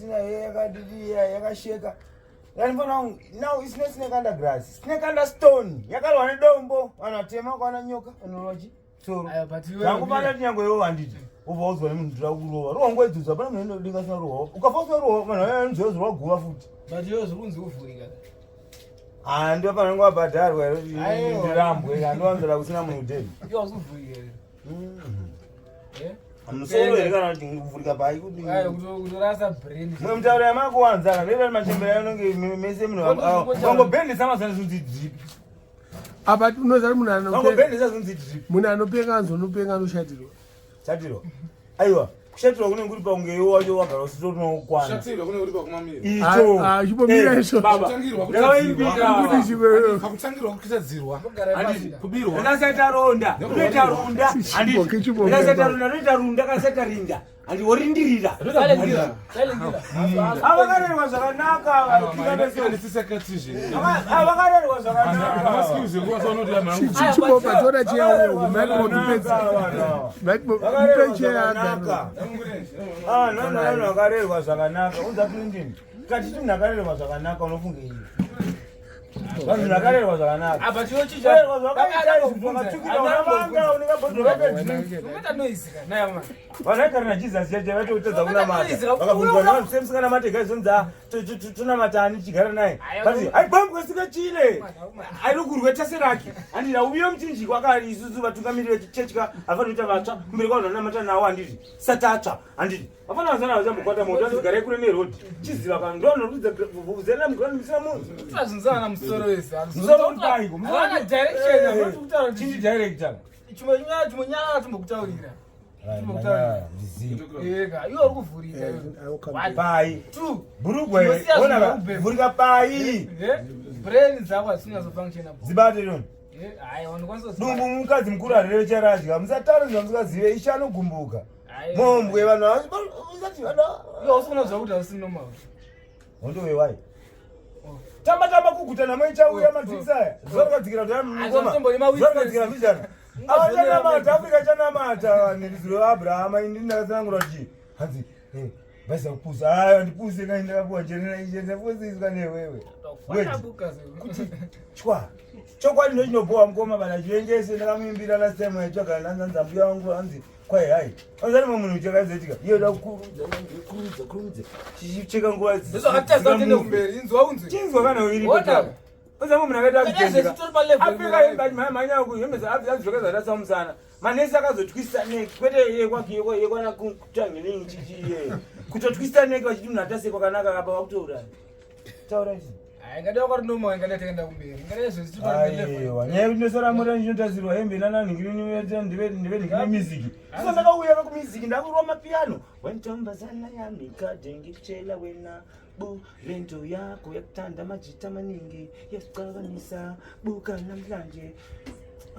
Isina yakadidi yakasheka. Yanifana wangu now it's not snake under grass. Snake under stone. Yakarwa nedombo, vanhu vatema vakaona nyoka vanorova chi soro. Aya, but iwewe Zvangubata kuti nyangwe iwewe handiti. Ubva udzwa nemunhu ndira kurova. Rohwa nguva idzodzo hapana munhu anodinga asina rohwa. Ukafa usina rohwa vanhu vaya vanonzwa zvorwa guva futi. But iwewe zviri kunzi uvhurika. Ah, ndio panenge wabhadharwa here kuti Aiwa. ndirambwe. Andiwanzora kusina munhu dead. Iwe hausi kuvhurika here? Eh? Musoro here kana kuti kuvhurika pai kuti Ayo, kutorasa brain. Mwe mutauro yamakuwanza kana ndoita machembera anonge mese munhu vangobhendesa mazana zvinzi drip. Apa unoziva kuti munhu anopenga Vangobhendesa zvinzi drip. munhu anopenga anzi unopenga anoshatirwa. Chatirwa. Aiwa, kushatirwa kunenge kuri pakunge iwe wacho wagara usitorina kukwana. Kushatirwa kune kuri pakumamira. Icho. Ah, ah, chimbomira Eh, izvo. Baba. Kutangirwa Ndakavaimbira. kutadzirwa. Kuti chimwe- Pakutangirwa kutadzirwa. Kugara Handiti. pasi. Kubirwa. Ndakasaita ronda, ndoita runda. Chiboke, chiboke. Ndakasaita runda, ndoita runda, ndakasaita rinda. Handi worindirira. Silent killer. Silent killer. Avakarerwa zvakanaka. Avakarerwa zvakanaka. Chibopa tora cheya uyo mike mupe cheya agara. Ah, no, no, no, akarerwa zvakanaka. Unza Clinton. Kati munhu akarerwa zvakanaka unofunga iyi. Vanhu vakarerwa zvakanaka. Apa chiwo chicha. Karerwa zvakaita izvi zvakatsvukira unavanga unenge bhodhoro repedrink. Unoita noise ka. Naya man. Vanhu vaigara naJesus chete vaitotadza kunamata. Vakabvunzwa nevanhu semusinganamate guys zonzi ah, tonamata ani tichigara naye. But haibambwe sikachile. Ainokurwe tese rake. Handiti auye muchinjikwa akari isusu vatungamiriri vechechi ka havafaniri kuita vatsva kumberi kwavanhu vanonamata nawo handiti satatsva handiti vafana vazana vachambokwata moto anzi garai kure nerodi chiziva kana ndo vanoridza vuvuzela muground musina munhu. Tazvinzana musoro wese. Musoro uri paiko? Haana direction. Havasi kutaura kuti Chindi director. Chimwe nyaya chimwe nyaya timbokutaurira. Ega, iwe uri kuvhurika. Eh, iwe. I will come One, Pai. two. Bhurugwa here? Chimosiya Ona zvinhu ka, ubhebhe. vhurika pai. Eh? Brain dzako hadzisinyazofunctiona. Dzibate roni. Eh, hayi, wanokwanisa kudzibata. Dumbu mukadzi mukuru arere charadya. Musataura zvamusingazive ishe anogumbuka. Hayi. Mombwe vanhu usati vanhu. Iwe hausi kuona zvakuti hausi normal. Hondo wewai. Oh. Tamba tamba kuguta namo ichauya Oh, madrinks aya. Zuva rakadzikira kuti Hazvo mukoma. tombori ma Zuva rakadzikira witness. mbijana. Achanamata Afrika chanamata neruziro rwaAbrahama ini ndakatsanangura kuti hanzi eh, bhaisa kupusa. Ayo ndipuse kai ndakapuwa njere ishe ndapusiswa newewe. Wait. Wakabuka zve. Kuti chwa. Chokwadi ndo chinobowa mukoma bana chivengese ndakamuimbira last time yaitsvaga nanzanza mbuya wangu hanzi kwai hai. Anzani mumwe munhu chakaizoitika. Iye da kukurudza kurudza kurudza. Chicheka nguva Ndozvakatadza kuti tiende kumberi. Inzwa unzwe. Chinzwa kana uri Ona. Oza munhu akaita Kana accident. zvechitori palevel Apfeka hembe ati mhanya uku hembe dzakadzoka dzarasa musana. Manesi akazotwista neck kwete yekwana kutangiling chichi iye. Kutotwista neck vachiti munhu atase kwakanaka apa vakutouraya. Taura izvi. Hayi, ngadai wakati normal, ngadai takaenda kumberi. Ngadai zvechitori palevel. Aiwa, nyaya yekuti ndosara mota ndinotasirwa hembe nananhingirindive ndine music. So ndakauya kakumuziki ndakurwa mapiano. Wentombazana yami kade ngikutshela wena bu lento yakho yakuthanda amajita amaningi yasicabanisa buka namhlanje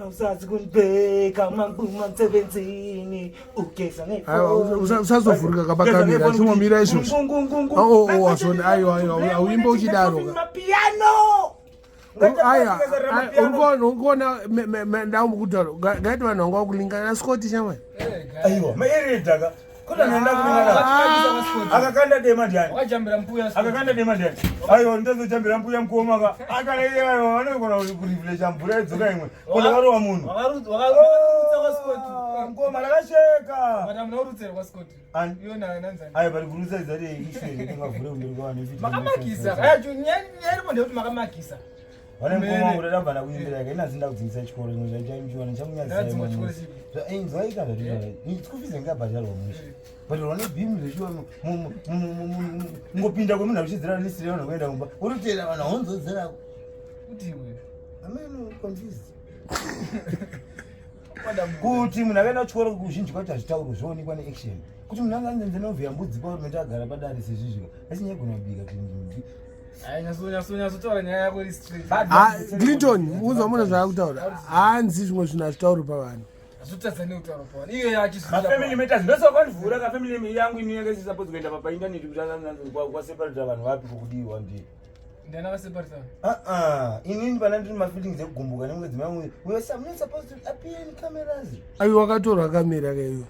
awusazi kunibheka mabuma msebenzini ugeza Aiwa, usazovhurika kapakamera, chingomira izvozvo. Oh, oh, oh, azvona, aiwa, aiwa, auimbe uchidaro ka. mapiano Aya, urikuona ndau mukutaura ngaiti vanhu vanga vakulingana naScott shamwari. Eh, guys. aiwa maeredaka kota nenda kulingana akakanda dema ndiani Wakajambira mbuya. akakanda dema ndiani aiwa ndazojambira mbuya mukoma ka akana iye aiwa vanogona kuriflesha mvura yedzoka imwe kona varova munhu Wakarutsa kwaScott. Ah, mukoma rakasheka But hamuna kurutsira kwaScott. Ani? Iyo nanzani. aiwa bari kurutsa izati ishu tingavhure kumberi kwavanhu Makamakisa. Aya, nyaya iripo ndeyekuti makamakisa. vane mukoma wangu ndadabva ndakuimbira yaka inanzi ndakudzingisa chikoro zvimwe zvaichamuchiwana Ndakadzingwa chikoro chipi? chamunyazisainzwaika zvatizva school fees yange yabhadharwa mushe bhadharwa nebhimu zveshuwa ngopinda kwemunhu achidzira list revanhu kuenda kumba urikuteera vanhu haunzodzerako Kuti iwe. ameno confused Kwada munhu. kuti munhu akaenda kuchikoro kuzhinji kwacho hazvitaurwi zvoonekwa neaction kuti munhu anga anzenze novhiya mbudzi paurumende agara padare sezvizvika asi nyaya igona kubika. Hayi, nyatsotaura nyaya yako iri straight. Ah, Clinton, unzwa munhu zvaakutaura. Hanzi zvimwe zvinhu hazvitaurwi pavanhu. Hazvotadza nekutaura pavanhu. Iyo yachizvita. Mafamily matters ndosakandivhura kafamily yangu ini yanga isisapose kuenda paintaneti kuti kwaseparata vanhu vapi kokudiwa ndi Ndiani akaseparata? aa inini pana ndiri mafeelings ekugumbuka nemukadzi mangu. We are not supposed to appear in cameras. Aiwa, wakatorwa kamera kaiyo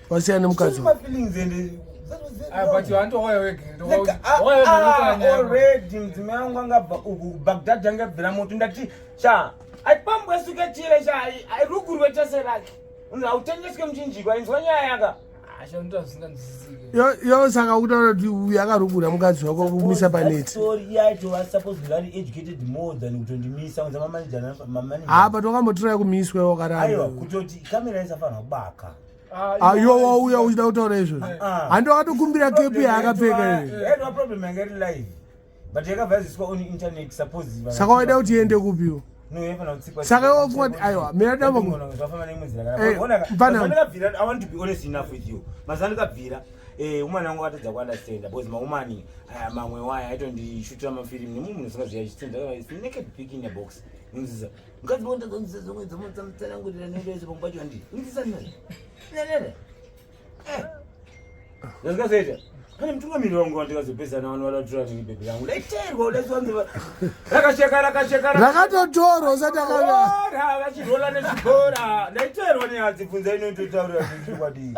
wasiyana nemukadzi wako. Mafeelings and That was very Ah, wrong. but wandowaya wega Like, ah, ah, already mudzimai wangu angabva uku Baghdad angabvira moto ndati sha aipambwe suke chile sha airugurwe tese rake unzi hautengeswe muchinjikwa inzwa nyaya yaka ashandoa zvisinganzwisisike Yo saka kutaura kuti uyu akarugura mukadzi wako kumisa paneti. Story yacho was supposed to be educated more than kutondimisa unza mamanager mamanager. Apa tokambotirai kumiswa Aiwa wakaramba. kutoti kamera isafanira kubaka. Ah, iwe wauya uchida kutaura izvozvo. Ah. Handi wakatokumbira kepi yaakapfeka iyo. Yaitwa problem yanga iri live. But yakabva yaziswa on internet suppose. Saka waida kuti iende kupiwo. No, yaifana kutsikwa. Saka iwe wafunga kuti aiwa, mina damba ku- Zvafamba neimwe nzira Eh, kana. Ona mfana- ndakabvira I want to be honest enough with you. Mazuva ndakabvira woman wangu akatadza kuunderstanda because maumani aya mamwe waya aitondishutira mafirimu nemumwe munhu usingazivi achitenda it's naked pic in a box. Unzisa. Mukadzi wangu ndakazonzisa zvimwe dzomutsanangurira nendo pamwe pacho handi. Unzisa nani? Nene. Eh. Ndazvikazoita. Pane mutungamiri wangu wandikazopesana vanhu vada kutora riri bhebhi rangu. Ndaiteerwa udaiswanzi rakasheka rakasheka Rakatotorwa usati akauya. Bhora vachirola nezvibhora. Ndaiteerwa nehadzi bvunza inototaurira zvechokwadi.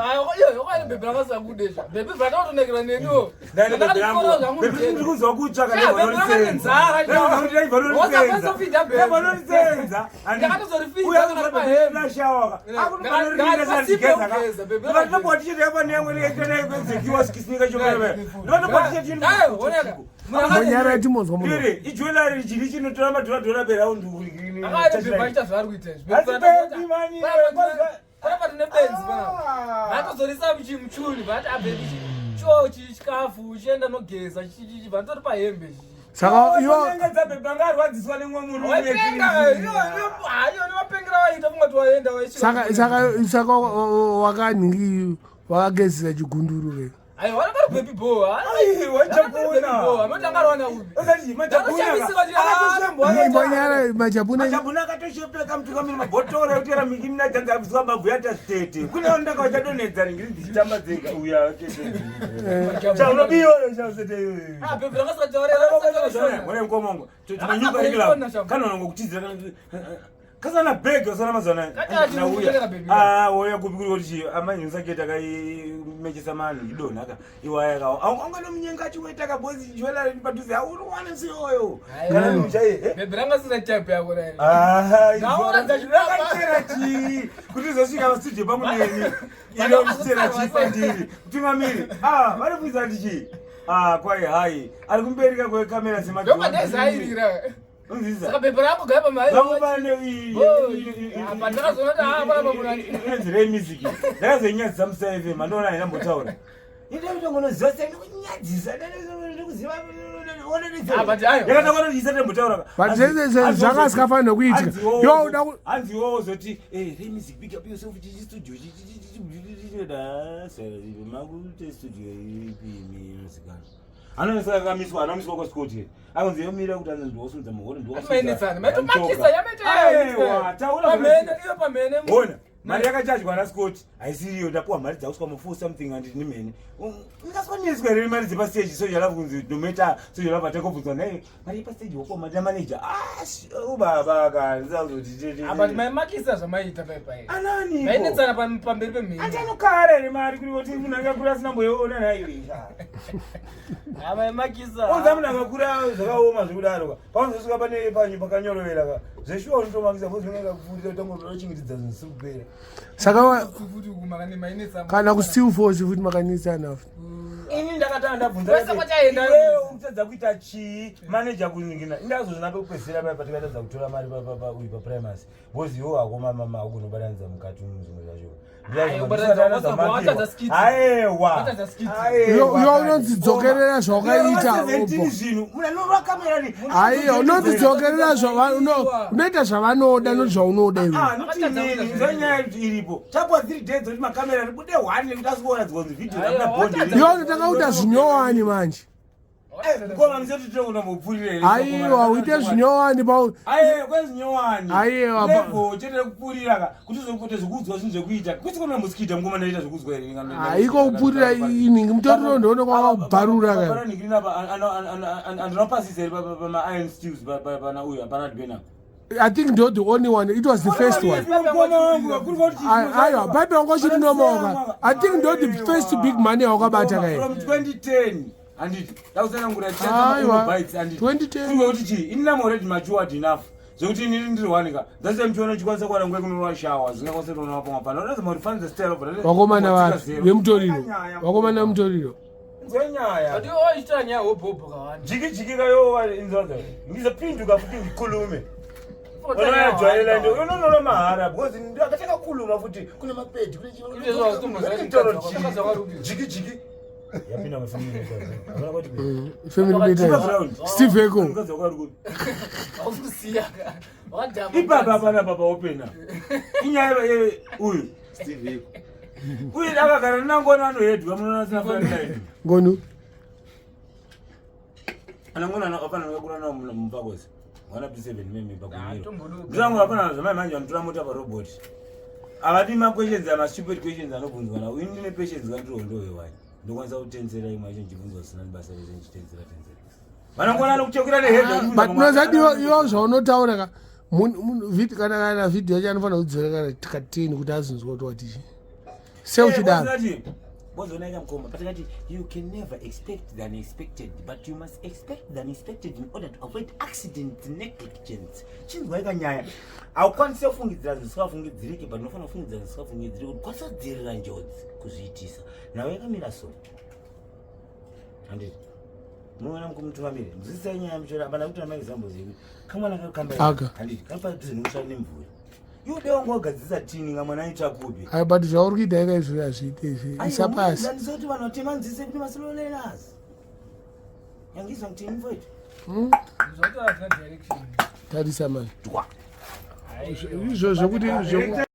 yokaine bhebhi rakasakudesha bhebhi zvatakutonekera neniwo Ndaine bhebhi rangu. Bhebhi ndiri kunzwa kutsvaka ndaivanorisenza. Monyara timonzwa munhu. Ijwelari chiri chinotora madhoradhora peraundi aita zvaari kuita izvi Asi bhebhi mani, panapa tine benzi panapa Ah. vatozorisa muchuni vati abhebhi cho chikafu chienda nogeza chichichi vanotori pahembe chichi Saka iwe dzabhebhi anga arwadziswa nemwe murume waipenga iyo nevapengera vaita kungati waenda saka saka saka wakanhingi wakagezesa chigunduru ke. aiwa vanapari bhebhi bo wachapuna. anotangarwana upi Monyara majapuna majabhuna akatoshepeka mutungamiri mabhotora ekutera miki minadzanzabviswa mbabvu yatazitete kune vandaka vachadonhedza ringiri dzichitamba dzega uya chaunobiwa bhebhi rakasataurera mukomongo Akasakona kana unongokutizira kasana bhegi wasana mazuva Kati ati unokutorera bhebhi. anauya kupi kuri kuti chii amai usaketa akaimechesa manhu idonha ka iwaya ka anganomunyenga achiweta kabhozi jwelari padhuze aunowana siyoyo kana muchai bhebhi ranga sina type yako rairi rakachera chii kuti izosvika pastudio pamuneni iro muchitera chii pandiri mutungamiri varibvunza kuti chii kwai hai ari kumberi kakwecamera ndopandazairira semadunzisa saka bhebhi rako gaipa vangopane Apa ndakazoona kuti panapa munhu inonzi remusic ndakazoinyadzisa musaifm andoona hainambotaura itotongonoziva sei ndikunyadzisa ndikuziva Ah, but ayo. yakatangonoisa tembotaura But zvanga zvingafanirwa kuitika. Iwe uda ku- hanzi iwowo zoti remusic pick up yourself chichistudio makute studio ipi inozikanwa anonesaka akamiswa anomiswa kwascot akanzi yomira kuti anzi ndiwosumudza muhoro mainetsana maitomakisa Aiwa, taura yamaitapamhene iyo pamhene ona mari yakachajwa nascot haisiriyo ndapuwa mari dzakuswa mafour something anditi nemhene ndingaswaneswa here mari dzepasteji soja lavo kunzi nometa soja lavo atakobvunzwa naye mari yepasteji wakuwa mari yamaneja ubaba ka ndisazoti but maimakisa zvamaiita paipai anani mainetsana pamberi pemhene andi anokara here mari kuri kuti munhu angakura asina mboiona naiwe maimakisa unza munhu akakura zvakaoma zvekudaro ka paunozosvika pane panyu pakanyorovera ka zveshuwa unotomakisa bozvinenge utangochengetedza zvinhu zvisiri kupera Saka futi uku mainetsa kana ku-still force futi makanetsana futi. ini ndakatanga ndabvunza Kwese kwachaenda. iwewe urikutadza kuita chii maneja kuningina indazozvina pekupedzisira paya patikatadza kutora mari uyu paprimacy because iwo hako mamama augonobatanidza mukati muzvimwe zvacho Ayo, ubatanidza- watadza skit. aewa Watadza skit. Iwe unonzi dzokerera zvawakaita obho. zvinhu munhu anorwa kamera ni Aiwa unonzi dzokerera unoita zvavanoda nozvaunoda iwe. notininyaya iripo tapuwa 3 days kuti makamera ribude one nekuti asikuona dzikonzi video Aiwa, rabuda bhondi watadza- Iwe unotanga kuita zvinyowani manje. koma musati tinokunombopfurira here Aiwa uite zvinyowani pa aiwa kwezinyowani Aiwa, level chete rekupfurira ka kuti uzopote zvekuudzwa zvinhu zvekuita kwese kuna musikita mukoma ndaita zvekuudzwa here Haiko kupfurira iningi mutoriro ndoone kwakabharura ka. andinopasisa here pamairon steels pana uyu hapana dibena I think ndo the only one. It was the first one. Aiwa, bhaibheri wanga uchiri nomoka. I think ndo the first big money yawakabata kai. From 2010 handiti ndakusanangura Aiwa, 2010. kuti chii ini am already matured enough zvekuti inini ndiri wanika that's why muchiona chikwanisa kuwana nguva yekunonwa shower zvingakwanisa kunoona pamwe pana unoziva kuti fanza style of Vakomana vapi vemutoriro. Vakomana vemutoriro. Inzwa nyaya. But iwe wachiita nyaya hobhobho kawanda. Jiki jiki kayo inzwa ngizopinduka futi ngikhulume. Unoyajwayela nje unonola mahara because akatanga kukhuluma futi kune mapedi kune jiki jiki. Yapinda mafamily. Family better. Steve Eko. Ipapa pana papa opena. Inyaya uyu Steve Eko. Uyu akagara nangona anohedwa munoona sina friend. Ngonu. Anangona apana akakura nawo mumbakosi. Mwana P7 meme pakumiro. Ndirangu apana zvamai manje vanotora mota parobot. Avadi ma questions ama stupid questions anobvunzwa nawo. Ini ndine patience kandiri hondo wewani. Ndokwanisa kutensera imwe yacho ndichibvunzwa zvisina basa rese ndichitensera tensera. Vanangona anokuchekera nehedha. But unozati iwo zvaunotaura ka kana kana video yacho anofanira kudzora kana tikatini kuti azonzwa kuti wati seuchidaro. Bozonaika mukoma patakati you can never expect the unexpected but you must expect the unexpected in order to avoid accident negligence. Chinzwaika nyaya haukwanisi kufungidzira zvinhu zvisingafungidziriki but unofanira kufungidzira zvinhu zvisingafungidziriki kuti kwanisa kudzivirira njodzi kuzviitisa. Nhau yakamira so handiti munoona mukumutungamiri nzwisisai nyaya muchora apana kutora maexamples ekuti kamwana kakamba handiti kanofanira kuti nemvura iwe dai wanga wagadzirisa tini ngamwana aitsva kupi ayo but zvauri kuita ika izvo hazviite izvi isa pasi ndandisoti vanhu vatema nzise kune masilolelers yangizwa mutini mfowethu tarisa mani izvo zvekuti